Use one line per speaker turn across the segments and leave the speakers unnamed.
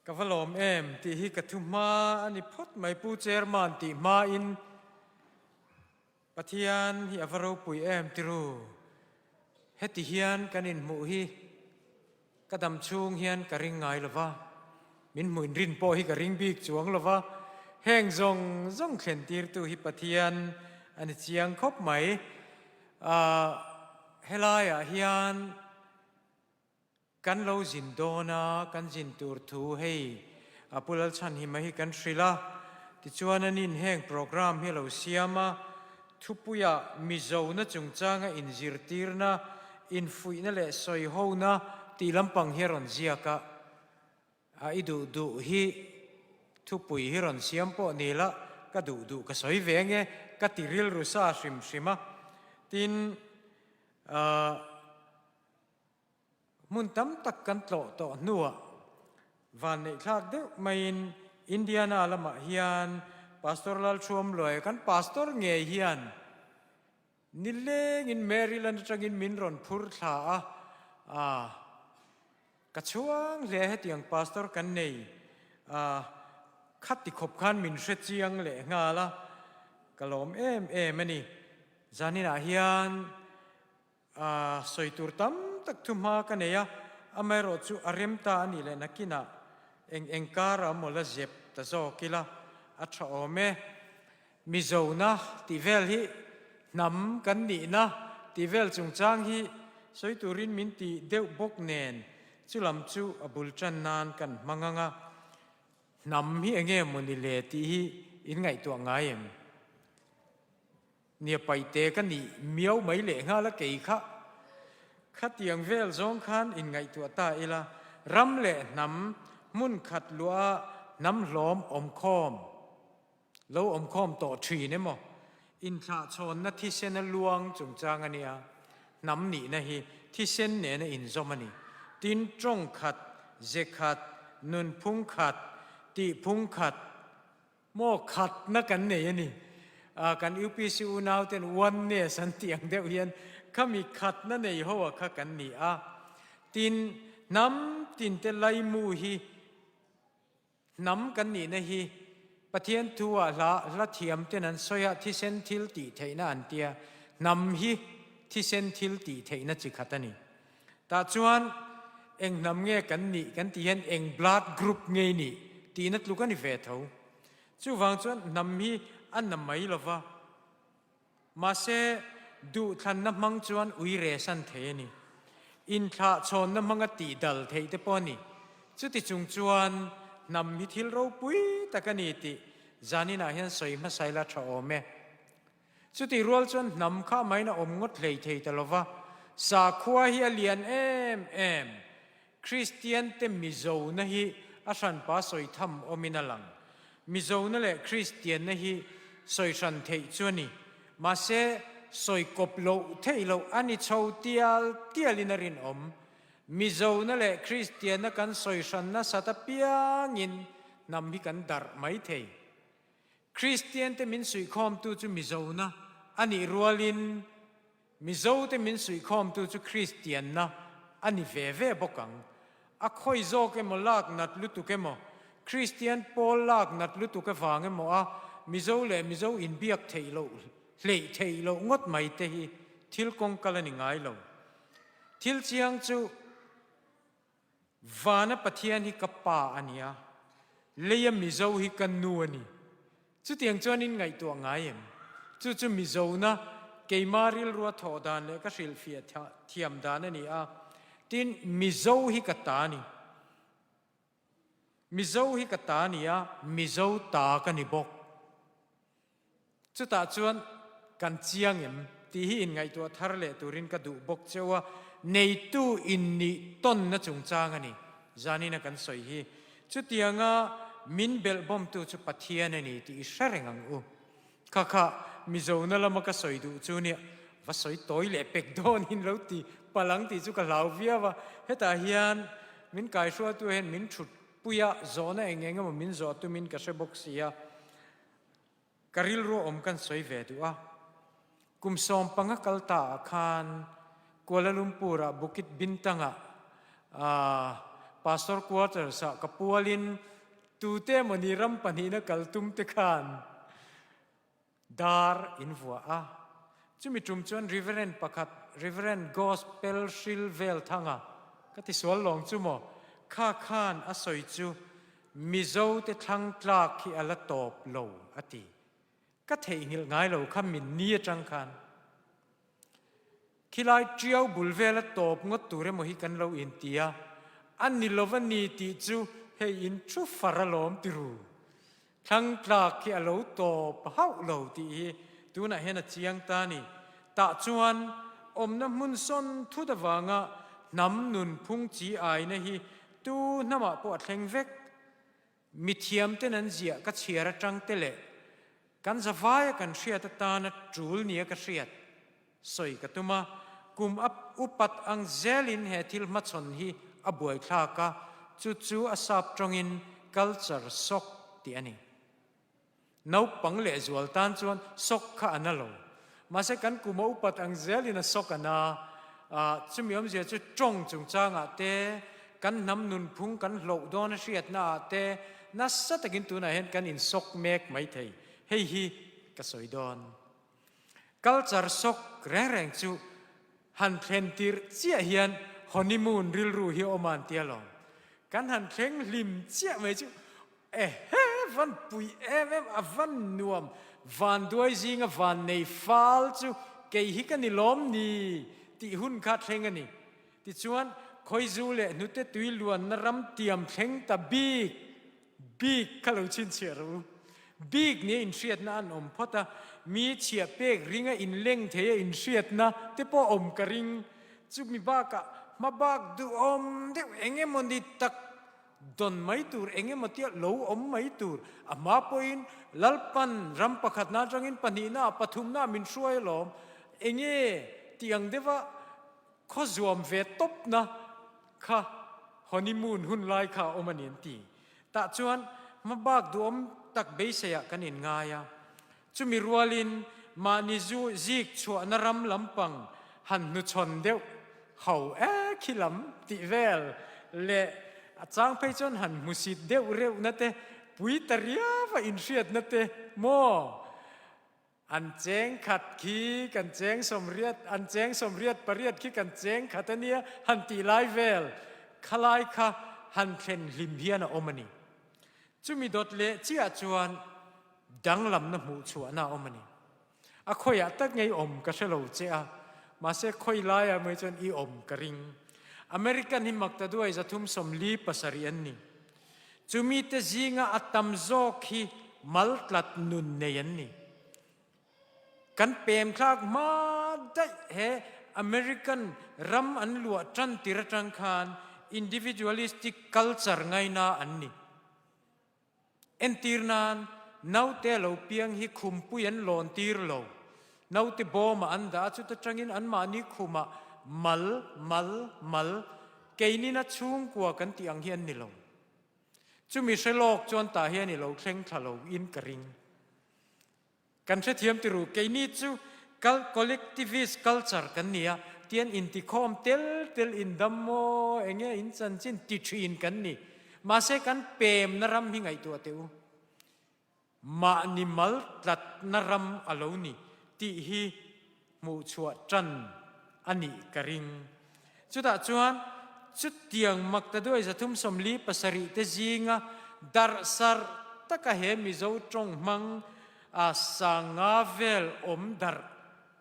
Ka va lawm em tih hi ka thu hma a ni phawt mai Pu Chairman tih hmain Pathian hi a va ropui em tiru. Heti hian kan inhmuh hi ka dam chhung hian ka ring ngai lo va, min hmuh inrin pawh hi ka ring bik chuang lo va, heng zawng zawng thlen tirtu hi Pathian a ni chiang khawp mai. Ahh helaiah hian. Kan lo zin dawn a, kan zin tur thu hei a Pu Lalchhanhima hi kan hrilh a, tichuan a nin heng programme hi a lo siam a, thupuia Mizona chungchanga inzirtirna, infuihna leh sawihona tih lampang hi a rawn ziak a, a i duh duh hi thupui hi rawn siam pawh ni la, ka duh duh ka sawi ve ange ka ti rilru sa hrim hrim a, tin ahh. Hmun tam tak kan tlawh tawh hnuah vanneihthlak deuh maiin Indiana lamah hian Pastor Lalthuamluaia kan pastor ngei hian nilengin Maryland atangin min rawn phur thla a, ah ka chhuang hle hetiang pastor kan nei ah khati khawp khan min hre chiang leh nghal a, ka lawm em em a ni. Zaninah hian. A sawi tur tam tak thu hma ka nei a, amaherawh chu a rem ta a nih leh nakinah eng eng kara maw la zep ta zawk ila a tha awm e. Mizona tih vel hi hnam kan nihna tih vel chungchang hi sawi turin min ti deuh bawk nen chulam chu a bul tan nan kan hmang ang a, hnam hi enge maw ni le tih hi in ngaihtuah ngai em? Nia paite ka nih miau mai leh nghal a kei kha. Khatiang vel zawng khan inngaihtuah ta ila, ram leh hnam hmun khat luah hnam hlawm awmkhawm lo awmkhawm tawh thin emaw, inthlahchhawnna thisena luang chungchang a nia, hnam nihna hi thisen nena inzawm a ni. Tin, tawng khat, ze khat, nunphung khat, tihphung khat, Maw khatna kan nei a ni. Kan UPC unau ten oneness an tih ang deuh hian khami khatna nei ho a kha kan ni a. Tin, hnam tinte laimu hi hnam kan nihna hi Pathian thu ah hla hla thiam ten an sawi a, thisen thil tih theihna an tia. Hnam hi thisen thil tih theihna chi khat a ni. Tah chuan eng hnam nge kan nih kan tih hian eng blood group nge i nih tihna tluk a ni ve tho. Chuvang chuan hnam hi a na mai lo va, mahse duhthlanna hmang chuan ui resan thei a ni. Inthlahchhawnna hmanga tihdal theih te pawh a ni. Chuti chung chuan hnam hi thil ropui tak a ni tih zaninah hian sawi hmasa ila tha awm e. Chutih rual chuan hnam kha amahin a awm ngawt hlei thei ta lova, sakhua hi a lian em em. Kristiante Mizona hi a hranpa sawi tham awmin a lang. Mizona leh Kristianna hi sawi hran theih chu a ni. Mahse, sawi kawp loh theih loh a ni chho tial tialin a rinawm. Mizona leh Kristianna kan sawi hran nasat apiangin hnam hi kan darh mai thei. Kristiante min suihkhawmtu chu Mizona a nih rualin Mizote min suihkhawmtu chu Kristianna a ni ve ve bawk ang. A khawi zawk emaw lak nat lutuk emaw, Kristian pawl lak nat lutuk avang emaw a Mizo leh Mizo inbiak theih loh hleih theih loh ngawt mai te hi thil kawngkal a ni ngai lo. Thil chiang chu. Vana Pathian hi ka pa a nia, leia Mizo hi ka nu a ni. Chutiang chuan in ngaihtuah ngai em? Chu chu Mizona keima rilrua thawh dan leh ka hrilhfiah thiam dan a ni a. Tin, Mizo hi ka ta a ni. Mizo hi ka ta a ni a, Mizo ta ka ni bawk. Chutah chuan kan chiang em tih hi inngaihtuah thar leh turin ka duh bawk cheu a, neitu innih tawnna chungchang a ni zanina kan sawi hi. Chutianga min belhbawmtu chu Pathian a ni tih i hre reng ang u. Kha kha Mizona lama ka sawi duh chu nia, va sawi tawi leh pek dawnin lo ti palh ang tih chu ka hlau viau a, hetah hian min kaihrualtu hian min thut pui a, zawhna eng eng emaw min zawh tumin ka hre bawk si a. Ka rilru awm kan sawi ve duh a, kum 15 kal ta ah khan Kuala Lumpur ah Bukit Bintang ah. Pastor Quarters ah ka pualin tute emawni ram pahnihna kal tum te khan dar in vuah a. Chumi tum chuan Reverend pakhat, Reverend Gospel Hril Velthanga, ka ti sual lawng chu maw, kha khan a sawi chu Mizo te thlang tlak hi a la tawp lo a ti. Ka theihnghilh ngai lo kha min ni atang khan. Khilai ṭiau bul vela tawp ngawt tur emaw hi kan lo inti a, a ni lova ni tih chu hei in thu far alawm ti ru. Thlang tlak khi a lo tawp hauh lo tih hi tunah hian a chiang ta a ni. Tah chuan awmna hmun sawn thut avanga hnam nunphung chi aina hi tu hnamah pawh a thleng vek. Mithiamten an ziah ka chhiar atang te leh kan zavaia kan hriat atana tul nia ka hriat sawi ka tum a, kum a upat ang zelin he thil hmachhawn hi a buaithlak a, chu chu a sap tawngin culture shock tih a ni. Naupang lehzual tan chuan shock kha a na lo. Mahse kan kum a upat ang zelin a shock a na a, chumi awmzia chu tawng chungchangah te, kan hnam nunphung kan hloh dawn a hriatna ah te nasa takin tunah hian kan in shock mek maithei. Hei hi ka sawi dawn. Culture shock reng reng chu han thlen tirh chiah hian honeymoon rilru hi a awm a an tia lawm. Kan han thleng hlim chiah mai chu ehe van pui em em a van nuam van duai zinga van nei fal chu kei hi ka ni lawm ni tih hun kha thleng a ni. Tichuan khawizu leh hnute tui luanna ram tiam thleng ta bik Bik kha lo chhinchhiah rawh u. Bik nia inhriatna an awm phawt a, mi chhiah pek ringa inleng thei a inhriatna te pawh awm ka ring. Chumi bakah hmabak duhawm deuh eng emaw ni tak dawn mai tur, eng emaw tia lo awm mai tur. A hma pawhin Lalpan ram pakhatna atangin pahnihna, pathumna min hruai alawm. Enge tih ang deuha Khaw zuam ve tawpna kha honeymoon hun lai kha a awm a ni an ti. Tah chuan hmabak duhawm tak beiseiah kan inngai a. Chumi rualin mahni zu zik chhuahna ram lampang han hnuchhawn deuh ho e khi lam tih vel leh a chang phei chuan han hmusit deuh reuhna te pui ta riava inhriatna te maw? An cheng khat khi kan cheng sawmriat, an cheng sawmriat pariat khi kan cheng khat a nia han tih lai vel khalai kha han thlen hlim hian a awm a ni. Chumi dawt leh chiah chuan danglamna hmuh chhuahna a awm a ni. A khawiah tak ngei awm ka hre lo che a, mahse khawi laiah mai chuan i awm ka ring. American hi maktaduai 347 an ni. Chumite zinga a tam zawk hi maltlat nun nei an ni. Kan pemthlak hma daih he American ram an luah tan tir atang khan individualistic culture ngaina an ni. Entir nan, naute lo piang hi khumpui an lawn tir lo. Naute bawmah an dah a, chuta tangin anmahni khumah mal, mal, mal, keinina chhungkua kan tih ang hi an ni lo. Chumi hre lawk chuan tah hian i lo thleng thla lo in ka ring. Kan hrethiam ti ru, keini chu collectivist culture kan ni a, tian intikhawm tel tel indam maw, enge in chanchin ti thin kan ni. Mahse kan pemna ram hi ngaihtuah teh u. Mahni mal tlatna ram a lo ni tih hi hmuhchhuah tan a nih ka ring. Chutah chuan chutiang maktaduai 347 te zinga darhsarh taka he Mizo tawng hmang a sanga vel awm darh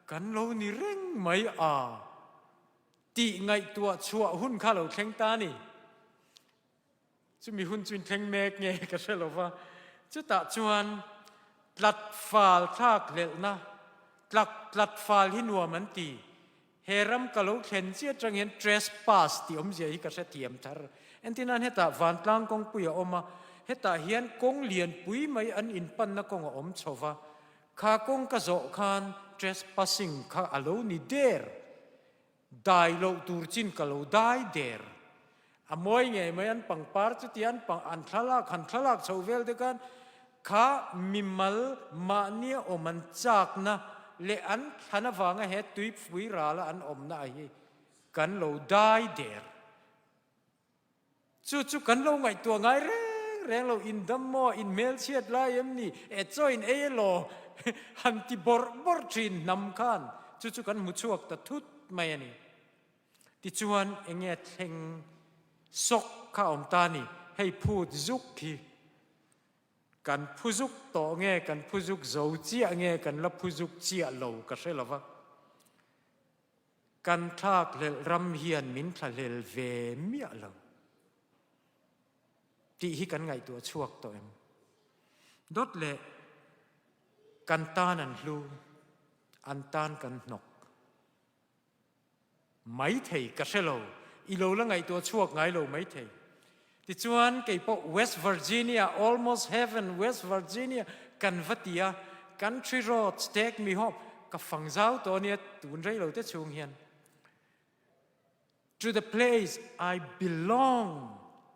kan lo ni reng mai a tih ngaihtuah chhuah hun kha lo thleng ta a ni. Chumi hun chu inthleng mek nge ka hre lo va, chutah chuan tlat fal thlak hlelhna, tlak tlat fal hi nuam an ti. He ram ka lo thlen chiah atang hian trespass tih awmzia hi ka hrethiam thar. Entirnan hetah vantlang kawngpui a awm a, hetah hian kawng lianpui mai an inpanna kawng a awm chho va, kha kawng ka zawh khan trespassing kha a lo ni der. Dai loh tur chin ka lo dai der. A mawi ngei mai an pangpar chuti an pang an thlalak han thlalak chho vel te khan kha mimal mahnia awm an chakna leh an thlan avanga he tuipui rala an awmna a hi kan lo dai der. Chu chu kan lo ngaihtuah ngai reng reng lo, in dam maw, in hmelchhiat lai em ni, e chaw in ei elaw han ti bawrh bawrh thin hnam khan chu chu kan hmu chhuak ta thut mai a ni. Tichuan enge thleng sawk kha a awm ta ni, hei phut zuk hi kan phu zuk tawh nge kan phu zuk zo chiah nge kan la phu zuk chiah lo ka hre lo va. Kan thlakhlelh ram hian min thlahlel ve miah lo tih hi kan ngaihtuah chhuak tawh em? Dawt leh kan tan an hlu, an tan kan hnawk maithei ka hre lo, i lo la ngaihtuah chhuak ngai lo maithei. Tichuan keipawh West Virginia, almost heaven West Virginia kan va ti a, country roads take me home ka fang zau tawh ania tun rei lo te chhung hian. To the place I belong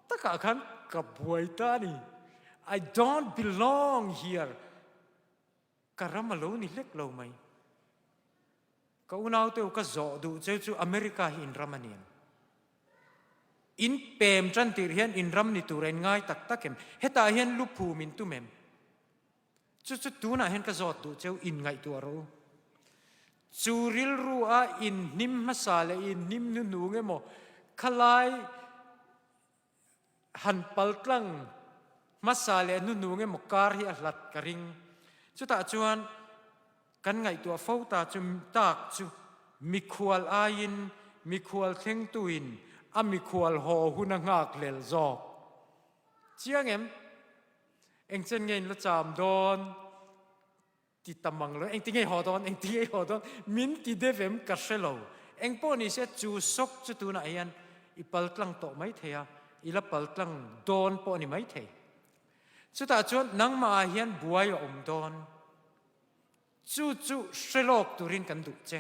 takah khan ka buai ta a ni. I don't belong here. Ka ram a lo ni hlek lo mai. Ka unaute u ka zawh duh cheu chu America hi in ram a ni em? In pem tan tir hian in ram ni tur a in ngai tak tak em? Hetah hian lu phum in tum em? Chu chu tunah hian ka zawt duh cheu in ngaihtuah rawh u. Chu rilru a in hnim hmasa leh in hnim hnuhnung emaw khalai Han paltlang hmasa leh hnuhnung emaw kar hi a hlat ka ring. Chutah chuan kan ngaihtuah fo ta chu tak chu mikhual aiin mikhual thlengtuin a mikhual haw hun a nghak hlel zawk. Chiang em? Engchen nge in la cham dawn? Ti tam ang lo, engti ngei haw dawn, engti ngei haw dawn, min ti deuh em ka hre lo. Eng pawh ni se chu sawk chu tunah hian i pal tlang tawh mai thei a, i la pal tlang dawn pawh a ni mai thei. Chutah chuan nangmah ah hian buai a awm dawn. Chu chu hre lawk turin kan duh che.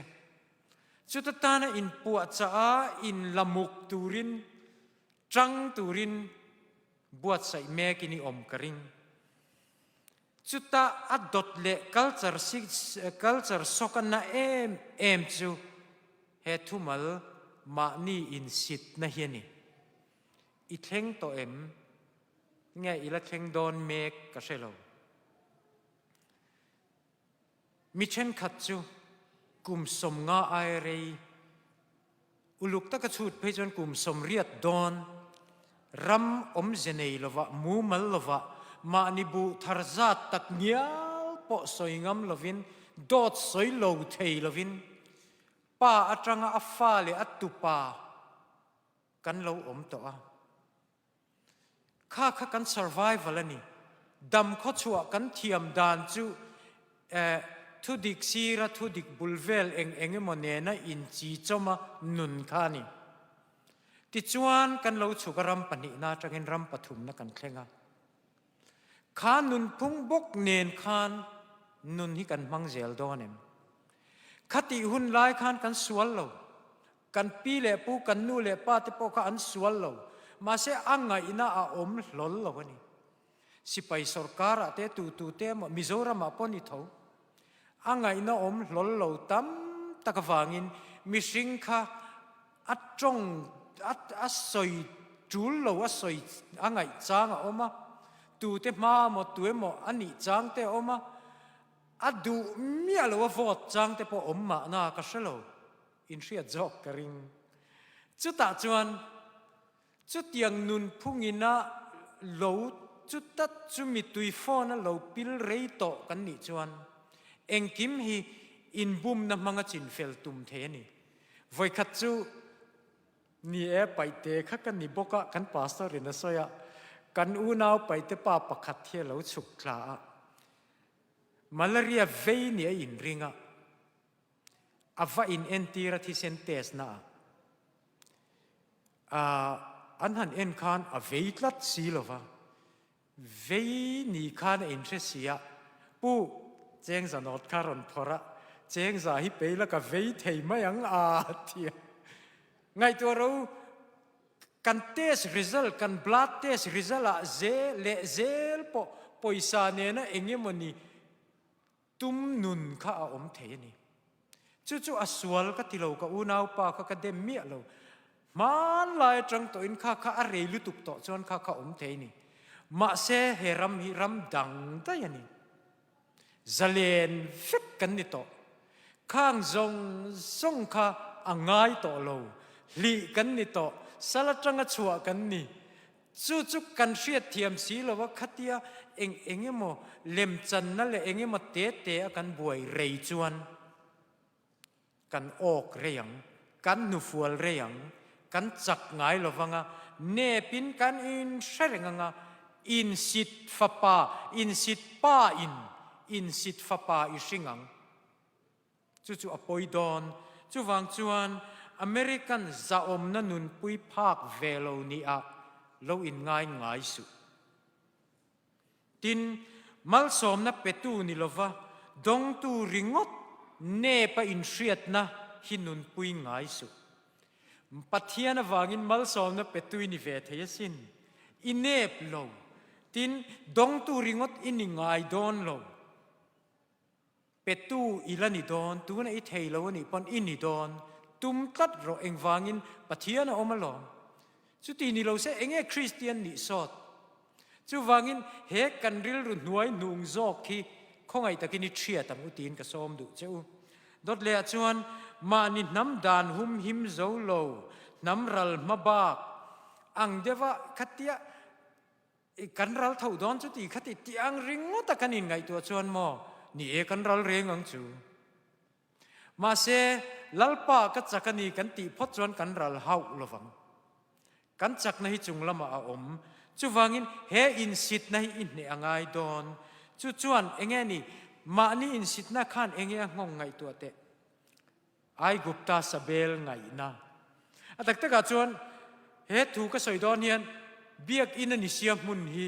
Chuta tana inpuahchah a inlamuk turin, tang turin buatsaih mekin i awm ka ring. Chutah a dawt leh culture culture sawk a na em em chu he thumal mahni insitna hi a ni. I thleng tawh em? Nge i la thleng dawn mek ka hre lo. Mi thenkhat chu kum 50 ai rei Uluk taka chhut phei chuan kum 80 dawn ram awmze nei lovah, mumal lovah, mahni buh thar zat tak ngial pawh sawi ngam lovin, dawt sawi lo thei lovin, pa atanga a fa leh a tupa kan lo awm tawh a. Kha kha kan survival a ni. Dam khawchhuah kan thiam dan chu eh thudik sira thudik bul vel eng eng emaw nena inchi chawma nun kha a ni. Tichuan kan lo chhuk a ram pahnihna atangin ram pathumna kan thleng a. Kha nunphung bawk nen khan nun hi kan hmang zel dawn em? Khatih hun lai khan kan sual lo. Kan pi leh pu, kan nu leh pa te pawh kha an sual lo. Mahse a ngaihna a awm hlawl lo a ni. Sipai sorkarah te tu tu te emaw Mizoramah pawh ni tho. A ngaihna awm hlawl lo tam tak avangin mihring kha a tawng a a sawi tul lo a sawi a ngaih chang a awm a, tute hma emaw tu emaw a nih chang te a awm a, a duh miah lo a vote chang te pawh awm mahna ka hre lo. Inhriat zawk ka ring. Chutah chuan chutiang nunphungina lo chuta chumi tui phone a lo pil rei tawh kan nih chuan engkim hi inbumna hmanga chinfel tum thei a ni. Vawikhat chu ni e paihte kha ka ni bawk a, kan pastor in a sawi a, kan unau paihte pa pakhat hi a lo chhuk thla a, malaria vei ni a inring a, A va in entir a thisen test na ah an han en khan a vei tlat si lo va, vei ni khan a in hre si a, Pu Chengza nawt kha rawn phawrh a, Chengza hi pei la ka vei thei mai ang a ti a. Ngaihtuah ro kan test result, kan blood test result ah zel leh zel pawh pawisa nena eng emawni Tum nun kha a awm thei a ni. Chu chu a sual ka ti lo, ka unaupa kha ka dem miah lo. Hmanlai atang tawhin kha kha a rei lutuk tawh chuan kha kha awm thei a ni. Mahse he ram hi ram dang daih a ni. Zalen vek kan ni tawh. Khang zawng zawng kha a ngai tawh lo. Hlih kan ni tawh. Sal atanga chhuah kan ni. Chu chu kan hriat thiam si lo a, khatia eng eng emaw lemchanna leh eng emaw te te a kan buai rei chuan kan awk rei ang, kan hnufual rei ang, kan chak ngai lo vang a, nepin kan inhre reng ang a, insit fapa, insit pa in insit fapa i hring ang. Chu chu a pawi dawn. Chuvang chuan American zahawmna nunpui phak ve lo nia lo inngai ngai suh. Tin, malsawmna petu ni lova dawngtu ringawt nep a inhriatna hi nunpui ngai suh. Pathian avangin malsawmna petu i ni ve thei asin. I nep lo. Tin, dawngtu ringawt i ni ngai dawn lo. Petu i la ni dawn, tuna i thei lo anih pawn i ni dawn. Tum tlat rawh engvangin Pathian a awm alawm. Chuti ni lo se enge Kristian nih sawt? Chuvangin he kan rilru hnuai hnung zawk hi khawngaih takin i thiat ang u tiin ka sawm duh che u. Dawt lehah chuan mahni hnam dan hum him zo lo, hnam ral hma bak ang deuha khatia Kan ral tho dawn chu ti kha ti tih ang ringawt a kan inngaihtuah chuan maw ni e kan ral reng ang chu. Mahse, Lalpa ka chak a ni kan tih phawt chuan kan ral hauh lovang. Kan chakna hi chung lamah a awm. Chuvangin he insitna hi i hneh a ngai dawn. Chu chuan enge ni mahni insitna khan enge a nghawng ngaihtuah teh. Aigupta sabel ngaihna. A tak takah chuan he thu ka sawi dawn hian biakinn a ni sia hmun hi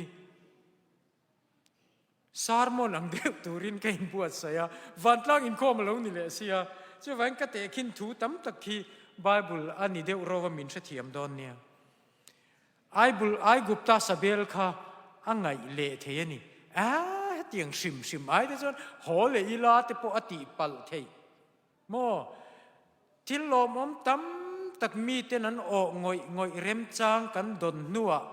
sermon ang deuh turin ka inbuatsaih a, vantlang inkhawm a lo ni leh sia, chuvangin ka tehkhin thu tam tak hi Bible a ni deuh rova min hrethiam dawn nia. Aibul Aigupta sabel kha a ngaih leh thei a ni. Aa hetiang hrim hrim ai te chuan haw leh ila te pawh a tih palh theih. Maw? Thil lawmawm tam tak miten an awh ngawih ngawih remchang kan dawn hnuah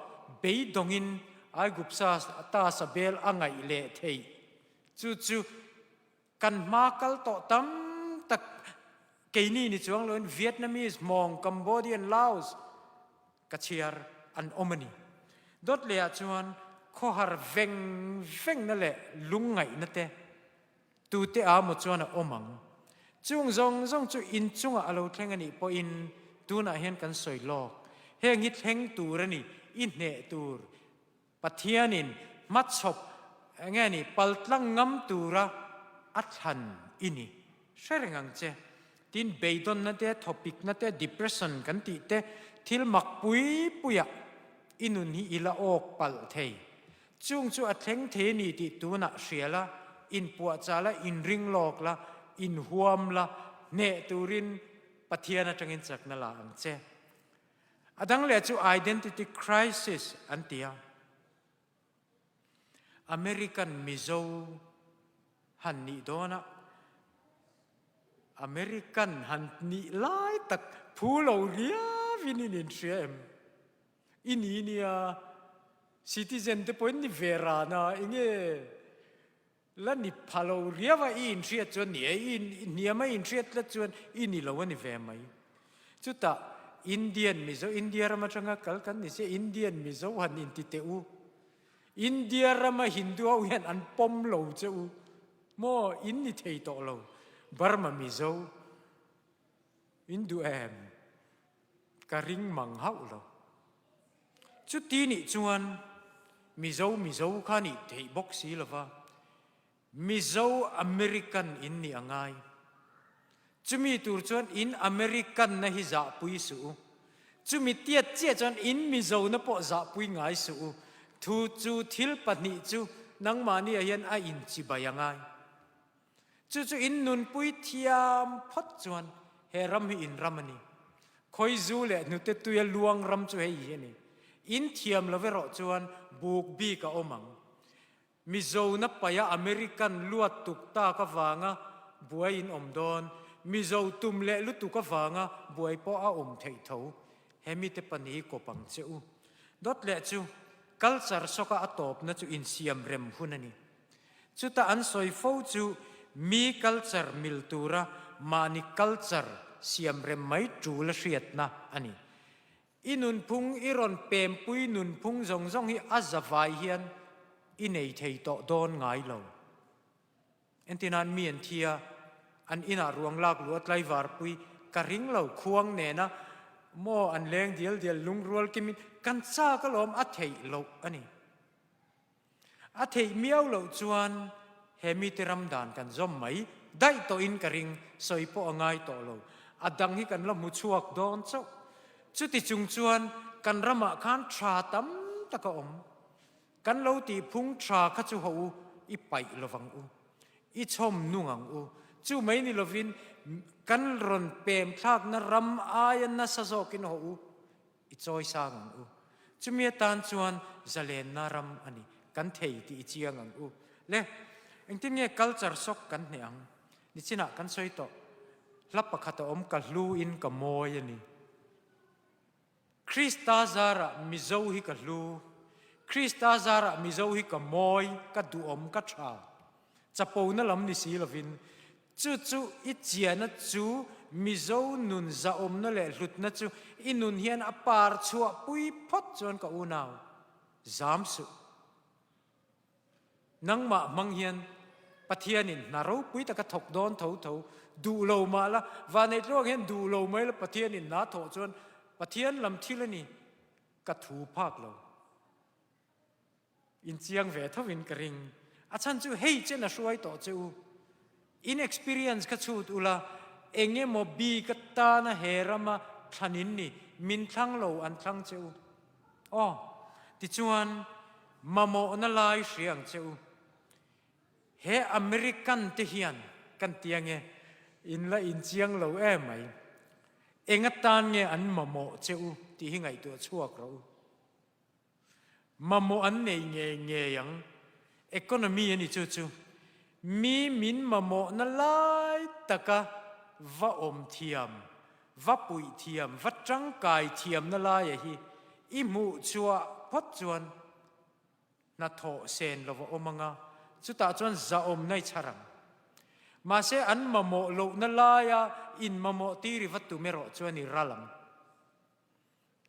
beidawngin Aigupsa ta sabel a ngaih leh theih. Chu chu kan hma kal tawh tam tak keini ni chuang loin Vietnamese, Hmong, Cambodian, Laos ka chhiar an awm a ni. Dawt lehah chuan khawhar veng vengna leh lungngaihna te Tute a maw chuan a awm ang. Chung zawng zawng chu inchungah a lo thleng a nih pawhin tunah hian kan sawi lawk. Heng hi thleng tur a ni, i hneh tur. Pathianin hmachhawp enge ni paltlang ngam tura a thlan i ni. Hre reng ang che. Tin, beidawnna te, thawpikna te, depression kan tih te, thil mak pui puiah i nun hi i la awk palh thei. Chung chu a thleng thei a ni tih tunah hria la, inpuahchah la, inring lawk la, inhuam la, hneh turin Pathian atangin chakna la ang che. A dang leh chu identity crisis an ti a. American Mizo han nih dawnah American han nih lai tak phu lo riauin in inhria em? I ni nia, citizen te pawhin ni ve ran a, enge la ni pha lo riau a i inhriat chuan ni e, i hniam a inhriat tlat chuan i ni lo a ni ve mai. Chutah Indian Mizo, India ram atanga kal kan ni sia, Indian Mizo han inti teh u. India rama Hindu ho hian an pawm lo che u maw, in ni thei tawh lo, Burma Mizo in duh em? Ka ring mang hauh lo. Chuti nih chuan Mizo Mizo kha nih theih bawk si lova, Mizo American in nih a ngai. Chumi tur chuan in American na hi zahpui suh u. Chumi tiat chiah chuan in Mizo na pawh zahpui ngai suh u. Thu chu thil pahnih chu nangmahni ah hian a inchibai a ngai. Chu chu in nunpui thiam phawt chuan he ram hi in ram a ni. Khawi zu leh hnute tuia luang ram chu hei hi a ni. In thiam lo erawh chuan buk bik a awm ang. Mizo-na paia American luat tuk tak avanga buai in awm dawn. Mizo tum leh lutuk avanga buai pawh a awm theih tho. He mite pahnih hi kawp ang che u. Dawt leh chu culture shock-a a tawpna chu insiam rem hun a ni. Chuta an sawi fo chu mi culture mil tura mahni culture siam rem mai tul a hriatna a ni. I nunphung i rawn pempui nunphung zawng zawng hi a zavai hian i nei thei tawh dawn ngai lo. Entinan mi an thi a, an inah ruang lak luh a tlaivarpui ka ring lo khuang nena maw an leng dial dial lungrual kimin kan chak alawm a theih loh a ni. A theih miau loh chuan he mite ram dan kan zawm mai daih tawhin ka ring, sawi pawh a ngai tawh lo. A dang hi kan la hmu chhuak dawn chauh. Chuti chung chuan kan ramah khan tha tam tak a awm. Kan lo tih phung tha kha chu haw u, i paih lovang u, i chhawm nung ang u. Chu mai ni lovin kan rawn pem thlakna ram aia nasa zawkin haw u, i chawi sang ang u. Chumi atan chuan zalenna ram a ni, kan thei tih i chiang ang u. Le, engtin nge culture shock kan hneh ang? Nichinah kan sawi tawh, hla pakhat a awm ka hlu in ka mawi a ni. Krista zarah Mizo hi ka hlu, Krista zarah Mizo hi ka mawi, ka duhawm, ka tha. Chapona lam ni si lovin, chu chu i chiana chu Mizo nun zahawmna leh hlutna chu i nun hian a par chhuah pui phawt chuan ka unau, zam suh. Nangmah hmang hian Pathianin hna ropui taka thawk dawn tho tho duh lo mah la, Vaneihtluang hian duh lo mai la Pathianin hna thawh chuan Pathian lam thil a ni, ka thu phak lo. Inchiang ve thovin ka ring. A chhan chu hei chen a hruai tawh che u. In experience kha chhut ula, eng emaw bik atana he rama thlan in ni, min thlang lo an thlang che u. Aw, tichuan mamawhna lai hria ang che u. He American te hian kan ti ange, in la inchiang lo em mai. Eng atan nge an mamawh che u tih hi ngaihtuah chhuak rawh u. Mamawh an nei ngei ngei ang. Economy a ni chu chu. Mi min mamawhna lai taka va awm thiam, va puih thiam, va tangkai thiamna laia hi i hmuh chhuah phawt chuan hnathawh sen lo va awm anga, chutah chuan zahawmna i chhar ang. Mahse an mamawh lohna laia in mamawh tir i va tum erawh chuan i ral ang.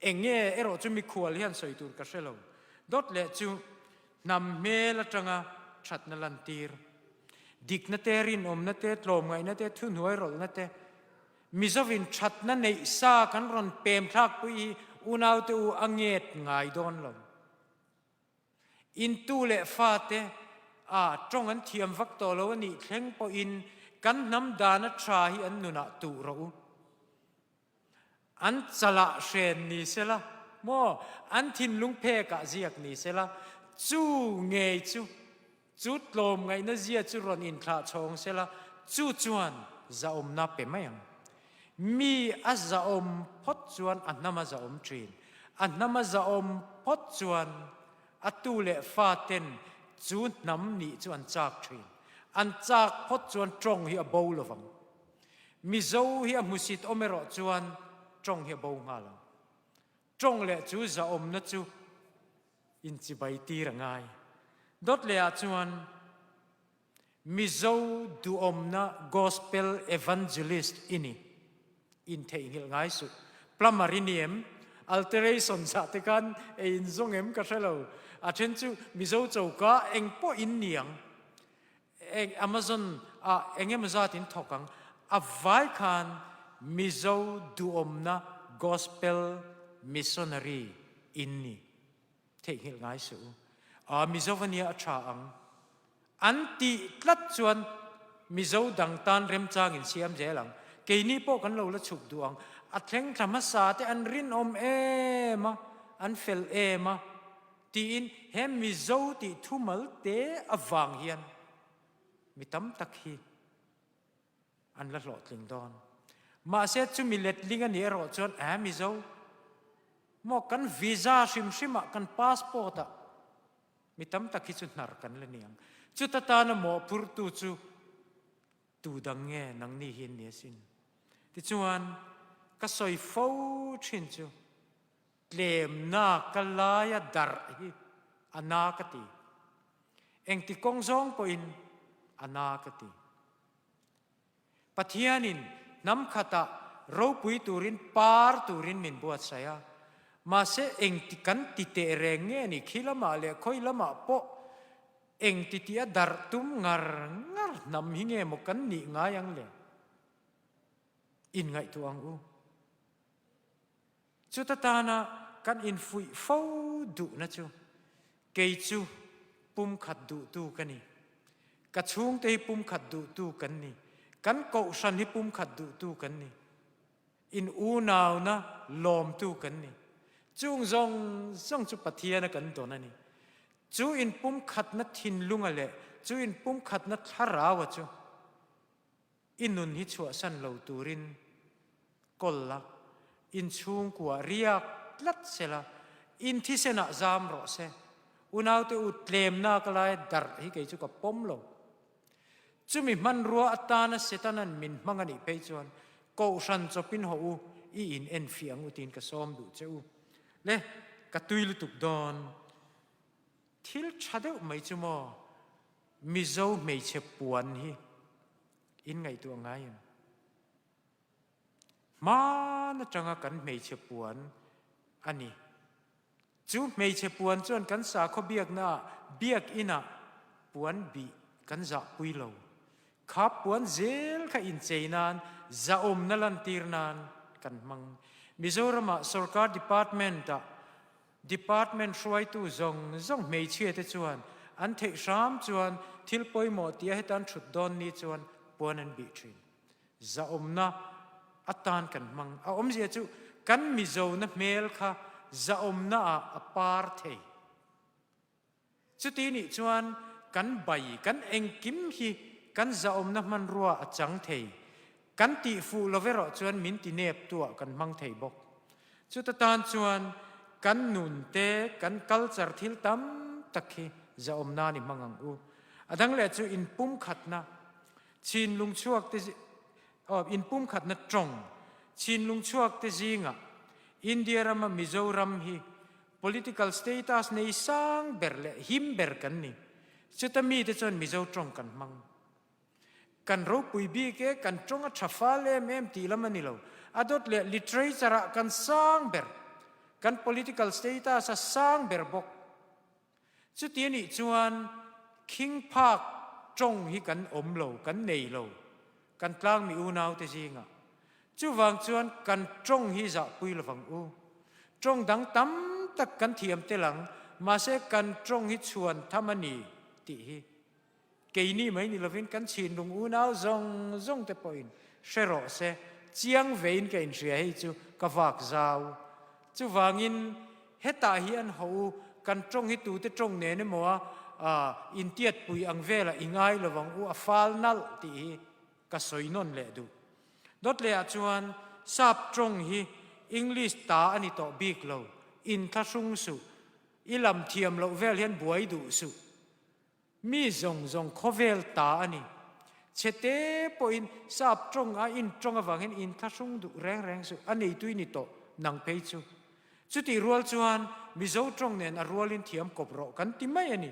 Eng nge erawh chu mikhual hian sawi tur ka hre lo. Dawt leh chu hnam hmel atanga thatna lantir, dikna te, rinawmna te, tlawmngaihna te, thuhnuai rawlhna te, Mizovin thatna neih sa kan rawn pem thlakpui hi unaute u a nget ngai dawn lo. Intu leh fate a tawng an thiam vak tawh lo a nih thleng pawhin kan hnam dana tha hi an nunah tuh rawh u. An chalah hren ni sela maw, an thinlung phekah ziak ni sela, chu ngei chu, chu tlawmngaihna zia chu rawn inthlah chhawng sela, chu chuan zahawmna pe mai ang. Mi a zahawm phawt chuan a hnam a zahawm thin. A hnam a zahawm phawt chuan a tu leh fa ten chu hnam nih chu an chak thin. An chak phawt chuan tawng hi a bo lovang. Mizo hi a hmusit awm erawh chuan tawng hi a bo nghal ang. Tawng leh chu zahawmna chu inchibai tir a ngai. Dawt lehah chuan Mizo duhawmna Gospel Evangelist i ni. Intheihnghilh ngai suh. Plumber i ni em? Alteration zah te khan ei inzawng em ka hre lo. A then chu Mizo choka eng pawh in ni ang. Eng Amazon ah eng emaw zat in thawk ang, a vai khan Mizo duhawmna Gospel Missionary in ni theihnghilh ngai suh u. Aa Mizo a nia a tha ang. An tih tlat chuan Mizo dang tan remchang in siam zel ang. Keini pawh kan lo la chhuk duh ang. A thleng thla hmasa te an rinawm em a, an fel em a. Tiin he Mizo tih thumal te avang hian mi tam tak hi an la hlawhtling dawn. Mahse chumi letling a nih erawh chuan a Mizo maw kan visa hrim hrimah kan passport ah mi tam tak hi chu hnar kan la ni ang. Chuta tana mawhphurtu chu tu dang nge nangni hi an ni asin. Tichuan ka sawi fo thin chu. Tlemna ka laia darh hi a na ka ti. Engti kawng zawng pawhin a na ka ti. Pathianin hnam khatah ropui turin par turin min buatsaih a, mahse engti kan ti teh reng nge ni khi lamah leh khawi lamah pawh engti tih a darh tum ngar ngar hnam hi nge maw kan nih ngai ang le? Inngaihtuah ang u. Chuta tana kan infuih fo duhna chu kei chu pumkhat duhtu ka ni. Ka chhungte hi pumkhat duhtu kan ni. Kan kohhran hi pumkhat duhtu kan ni. In unauna lawmtu kan ni. Chung zawng zawng chu Pathiana kan dawn a ni. Chu inpumkhatna thinlunga leh chu inpumkhatna thlaraua chu I nun hi chhuahsan lo turin kawl la, in chhungkua riak tlat se la, in thisenah zam rawh se. Unaute u tlemna ka lai darh hi kei chu ka pawm lo. Chumi hmanrua atana Setanan min hmang a nih phei chuan Kohhran chawpin haw u, i in enfiah ang u tiin ka sawm duh che u. Le, ka tui lutuk dawn. Thil tha deuh mai chu maw? Mizo hmeichhe puan hi in ngaihtuah ngai em? Hman atanga kan hmeichhe puan a ni. Chu hmeichhe puan chuan kan sakhaw biaknaah biakinah puan bih kan zahpui lo. Kha puan zel kha inchei nan, zahawmna lantir nan kan hmang. Mizoramah sorkar department-ah Department hruaitu zawng zawng hmeichhia te chuan an theih hram chuan thil pawimawh tia heta an thut dawn ni chuan puan an bih thin. Zahawmna atan kan hmang. A awmzia chu kan Mizona hmel kha zahawmna ah a par thei. Chuti nih chuan kan bai, kan engkim hi kan zahawmna hmanrua a chang thei. Kan tih fuh lo erawh chuan min ti nep tuah kan hmang thei bawk. Chuta tan chuan kan nun te, kan culture thil tam tak hi zahawm nan i hmang ang u. A dang leh chu inpumkhatna, chinlung chhuak te, inpumkhatna tawng, chinlung chhuak te zingah India rama Mizoram hi Political status nei sang ber leh him ber kan ni. Chuta mite chuan Mizo tawng kan hmang. Kan ropui bik e, kan tawng a tha fal em em tih lam a ni lo. A dawt leh literature ah kan sang ber. Kan political status a sang ber bawk. Chuti a nih chuan khing phak tawng hi kan awm lo, kan nei lo, kan tlangmi unaute zingah. Chuvang chuan kan tawng hi zahpui lovang u. Tawng dang tam tak kan thiam tel ang, mahse kan tawng hi chhuan tham a ni tih hi keini mai ni lovin kan chhinlung unau zawng zawng te pawhin hre rawh se, chiang vein ka inhria hei chu ka vak zau. Chuvangin hetah hi an haw u, kan tawng hi tute tawng nen emaw a intiatpui ang velah i ngai lovang u, a fal nalh tih hi ka sawi nawn leh duh. Dawt lehah chuan sap tawng hi English ta a ni tawh bik lo, inthlahrung suh, i lam thiam loh vel hian buai duh suh. Mi zawng zawng khawvel ta a ni. Chhete pawhin sap tawng a intawng avang hian inthlahrung duh reng reng suh, a neitui ni tawh nang phei chu. Chutih rual chuan Mizo tawng nen a rualin thiam kawp rawh kan ti mai a ni.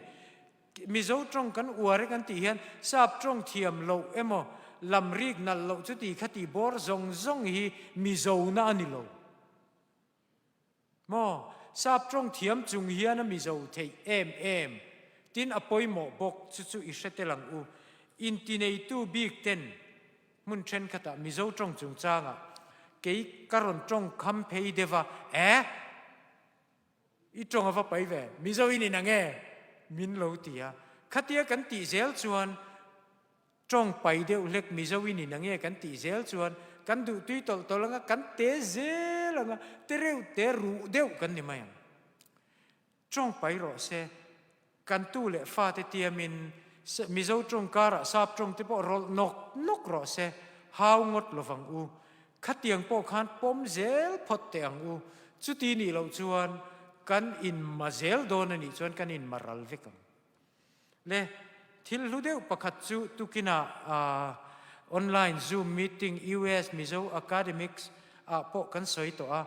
Mizo tawng kan uar e kan tih hian sap tawng thiam loh emaw lam rik nalh loh chuti kha tih bawr zawng zawng hi Mizona a ni lo. Maw? Sap tawng thiam chung hian a Mizo theih em em. Tin a pawimawh bawk chu chu i hre tel ang u. Intineitu bik ten hmun thenkhatah Mizo tawng chungchangah kei ka rawn tawng kham phei deuh a, eh! I tawng a va pai ve, Mizo in inang e, min lo ti a. Khatia kan tih zel chuan tawng pai deuh hlek Mizo in inang e kan tih zel chuan kan duh tui tawlh tawlh anga kan te zel anga te reuh te ruh deuh kan ni mai ang. Tawng pai rawh se, Kan tu leh fate tiamin Mizo tawng karah sap tawng te pawh rawlh nawk nawk rawh se, hau ngawt lovang u. Khatiang pawh khan pawm zel phawt teh ang u. Chuti nih loh chuan kan inma zel dawn a nih chuan kan inma ral vek ang. Le, thil hlu deuh pakhat chu tukinah online zoom meeting US Mizo Academics ah pawh kan sawi tawh a.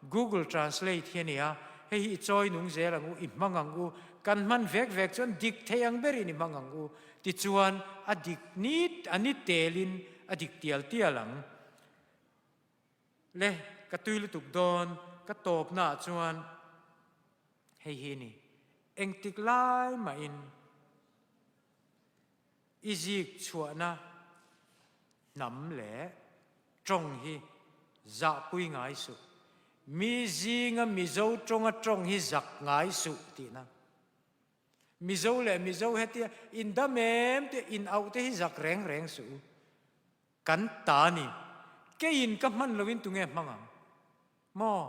Google Translate hi a ni a, hei hi i chawi nung zel ang u, i hmang ang u, kan hman vek vek chuan dik thei ang berin i hmang ang u, tichuan a dik ni a ni telin a dik tial tial ang. Le, ka tui lutuk dawn, ka tawpnaah chuan hei hi a ni, engtik lai mahin i zik chhuahna hnam leh tawng hi zahpui ngai suh. Mi zinga Mizo tawnga tawng hi zak ngai suh tihna. Mizo leh Mizo hetia indam em te in auh te hi zak reng reng suh u. Kan ta ni. Keiin ka hman loin tunge hmang ang? Maw?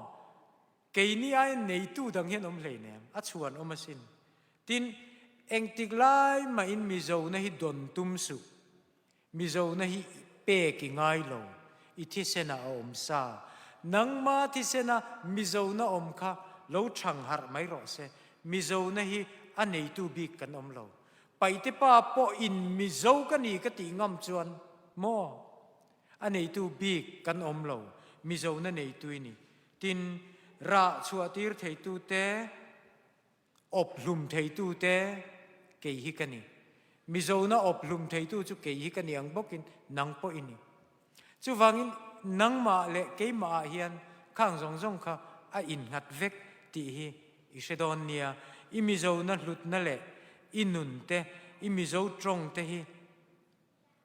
Keini aiin neitu dang hian awm hleinem, a chhuan awm asin. Tin, engtik lai mahin Mizona hi dawn tum suh. Mizona hi pek i ngai lo, i thisenah a awm sa. Nangma thisena Mizona awm kha lo chhang harh mai rawh se. Mizona hi a neitu bik kan awm lo. Paihte pa pawhin Mizo ka ni ka tih ngam chuan maw? A neitu bik kan awm lo, Mizona neitu i ni. Tin, rah chhuah tir theitute, awp hlum theitute kei hi ka ni. Mizona awp hlum theitu chu kei hi ka ni ang bawkin nang pawh i ni. Chuvangin nangmah leh keimahah hian khang zawng zawng kha a innghat vek tih hi i hre dawn nia. I Mizona hlutna leh i nun te, i Mizo tawng te hi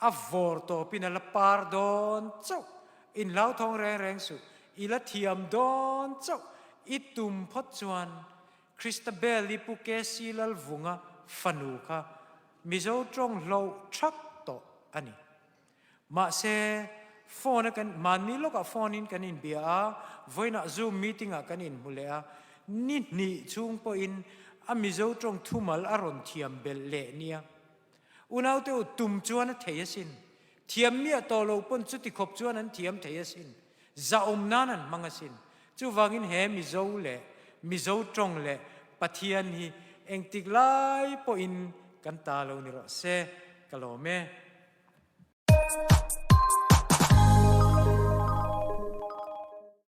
a vawr tawpin a la par dawn chauh. Inhlauthawng reng reng suh, i la thiam dawn chauh. I tum phawt chuan Christabel-i Pu KC Lalvunga fanu kha Mizo tawng hloh thak tawh a ni. Mahse, phone a kan, mahni lawkah phone in kan inbia a, vawiinah Zoom meeting ah kan inhmu leh a, ni hnih chhung pawhin a Mizo tawng thumal a rawn thiam belh leh nia. Unaute u, tum chuan a thei asin. Thiam miah tawh lo pawn chuti khawp chuan an thiam thei asin. Zahawm nan an hmang asin. Chuvangin he Mizo leh Mizo tawng leh Pathian hi engtik lai pawhin kan ta lo ni rawh se. Ka lawm e.